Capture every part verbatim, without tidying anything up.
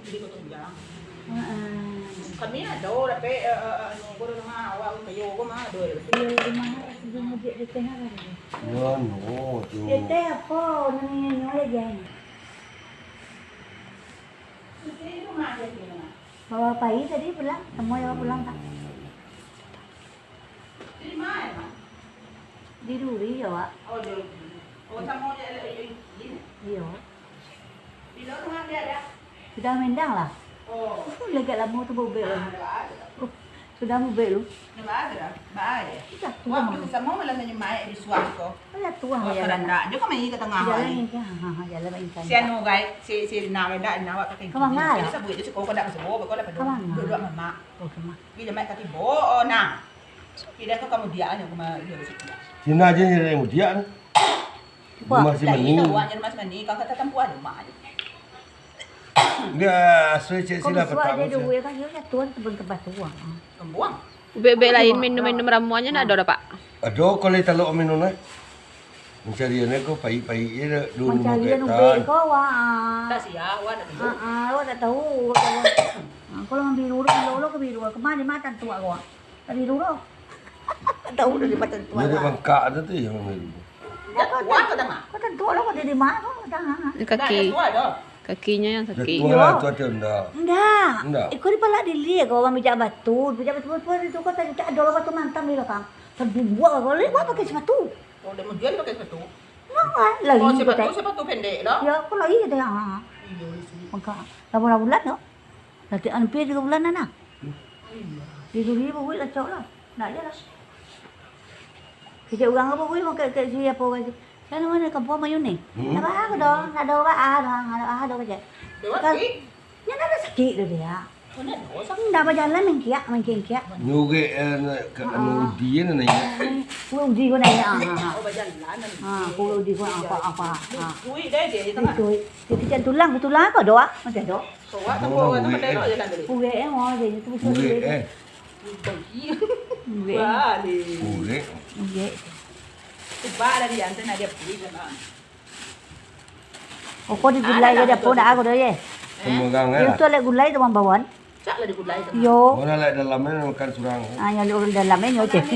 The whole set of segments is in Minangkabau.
Di Kota Ujang. Heeh. Kami ado dapek, eh, eh, eh, anu, ko rumah awak, kayo ko mah ado. Iyo, rumah awak sudah ngojek di tengah hari. Yo, anu tu. Di teh apo namonyo, nyo lagi ai? Di rumah aja di rumah. Bawa pai tadi pulang, semua yang pulang tak? Di ma, Mak? Di Duri yo, Wak. Oh, Duri. Oh, samo je, eh, eh, eh, iyo. Bilo tu ngambil dah? Sudah mendang lah. Oh. Uh, lagak lamo tu baubek. Ah, dah ada. Uh, sudah baubek lu. Dah ada dah. Baik. Sudah tua. Waktu samo malam tadi mai di suah ko. Sudah tua. Oh, ya, lah. Dah. Dia kau main ke tengah hari. Jalan ni, ha, ha, jalan main kan. Si anu, guys, si, si Rina, Rina, Rina, awak pakai. Kemana? Dia sebut dia si kau, kau dah sebut, kau dah. Kemana? Duduk mama. Oh, kemana? Bila mai kaki bo, oh, nah. Tidak ke kamu dia aja kuma dia situ. Cina aja yang dia mudiak. Wah. Rumah si Mani. Tahu aja rumah si Mani, kau kata tempuh rumah aja. Dia asal cek sila petang. Kau suah aja dulu ya kan, dia tuan teban tempat tuan. Tembuang. Ubek-ubek lain minum-minum ramuannya nak ada, Pak? Ada kalau talok minum lah. Mancarian ko paik-paik je dah, dulu. Mancarian ubek ko, wah. Tak siap, wah, nak duduk. Ah, ah, awak tak tahu. Ah, kalau ngambil urut, lo, lo ke biru, kemana matan tu awak? Tadi dulu. Tahu dari matan tu. Jadi bangkak tu tu yang ngambil. Dah kuat ke dah, Mak? Kau tentu lo kau di mana kau dah. Di kaki. Dah, dah kuat dah. Kakinya yang sakit. Jatuah lah, tu ada ndak? Ndak. Ndak. Iko di palak dili kau orang bijak batu, bijak batu, batu, batu, kau tadi tak ada lah batu mantang di belakang. Terbubuak kau, lek, buat pakai sepatu. Oh, dia mau jual pakai sepatu? Nah, lari. Oh, sepatu, sepatu pendek lah. Ya, aku lari kata, ha. Iya, iya. Maka, lapan bulan tu. Nanti hampir tiga bulan, nah. Iya. Tiga ribu duit lah, cok lah. Nak je lah. Kecek urang apa, weh, makai, kecek si apa urang tu. Sana mana kampung Mayun ni? Hmm. Nak baa ko doh, nak doh baa doh, nak doh baa doh kecek. Doh kan? Nyo ndak ado sakik doh dia. Ndak bajalan, mangkiak, mangkiak. Nyurek, eh, nak ka anu udi kan nak ingat. Kue udi ko nak ingat. Ha, ha, ha. Oh, bajalan. Ha, kue udi ko apa, apa. Ha. Kuih dah dia, dia tengah. Kuih. Dia kecek tulang, tulang apa doh? Masih ada. Kowak tu, kowak tu, pakai elok je lah tadi. Urek, eh, mau je, itu betul. Urek, eh. Urek. Wah, deh. Urek. Urek. Cuba lah dia, nanti nak dia pergi je, Mak. Oh, kau digulai ke dapur dah, aku dah, ye. Pemegang, eh. Itu lek gulai tu, Bang Bawan. Cak lah digulai tu. Yo. Mana lek dalamnya makan surang. Ah, yang dalamnya nyo cek.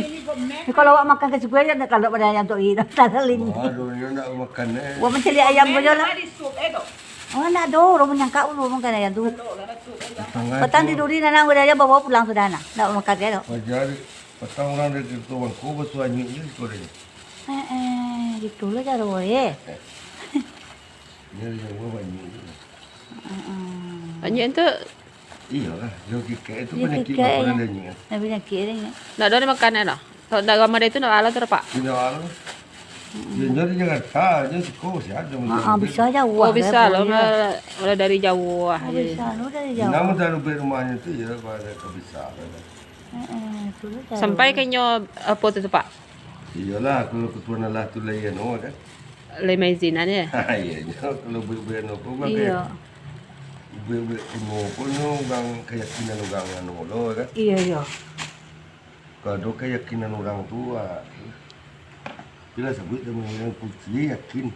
Kalau awak makan ke sebelah, kalau pada yang tu, tak saling. Wah, dia nak makan, eh. Wah, mencari ayam ko je lah. Di sup, eh, tu. Oh, ndak ado, urang manyangka urang makan ayam tu. Tangan. Patang tu. Tiduri, Nanang, udah aja bawa pulang sudah, nah. Ndak makan, eh, tu. Wajar. Patang urang dari Tirto Bangko, basuah anyuik je siko deh. Eh, eh, gitu lah caro, eh. Inyo dari Jawa banyak tu. Heeh. Banyak tu. Iyolah, yo kikek tu panyakik, panyakik, eh. Panyakik dia ni. Ndak ado dimakan dah. Kalau ndak gambar itu ndak alah tu, Pak. Tidak alah. Inyo di Jakarta, inyo siko masih ado. Ah, ah, bisa jauah. Oh, bisa lah, mulai dari jauah. Oh, bisa lo dari jauah. Nama taruh rumahnya tu ya, pada ke bisa. Heeh, tu lah caro. Sampai ka inyo apo tu, Pak? Iyolah, kalau keturunan lah tu lai anu kan. Lai maizinan, ya? Ha, iya, iya. Kalau buek-buek anu ko, kan. Iya. Buek-buek kuno ko, nyo urang keyakinan urang anu lo, kan. Iya, iya. Kalau ado keyakinan urang tu, ah, bila sabuik tu, urang kunci yakin.